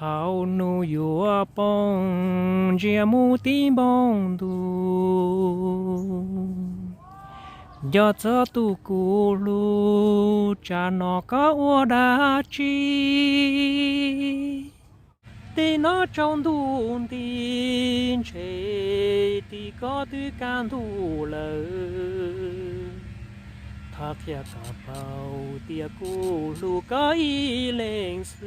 Thaum nub yuav poob, ntsia mus tib npoo ntuj, nco txog tus kuv hlub, tsam no koj ua dab tsi? Tim no tsaus ntuj nti, ntshe tim koj twb kaj ntug lawm. Thov qhia kom paub tias kuv hlub koj ib leeg xwb.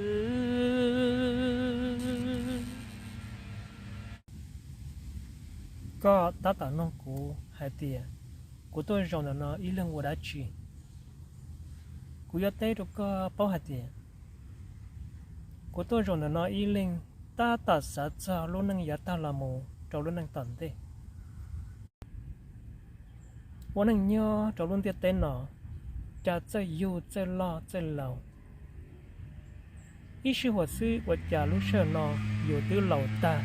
Koj tab tom nug kuv hais tias kuv tuaj zaum ntawm no ib leeg ua dab tsi? Kuv yuav teb rau koj paub hais tias kuv tuaj zaum ntawm no ib leeg tab tom xav txog lub neej yav tag los mus rau lub neej tom ntej. Ua neej nyob rau lub ntiaj teb no, cas txawj yug txawj loj txawj laus. Ib sij huam xwb ua cas lub sij hawm no yus twb laus tag,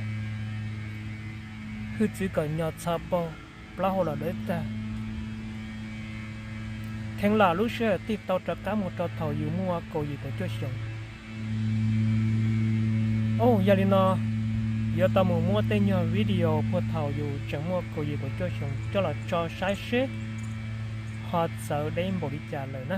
hwj txwv kom nyo txha paug, plaub hau los dawb tag. Kheev lam lub sij hawm tig tau rov qab mus rau thaum yus muaj kaum yim kaum cuaj xyoo. Au, yog li no, yuav tau mus muab tej nyuag video puag thaum yus tseem muaj kaum yim kaum cuaj xyoo coj los tso saib seb ho txawv deb npaum li cas lawm na.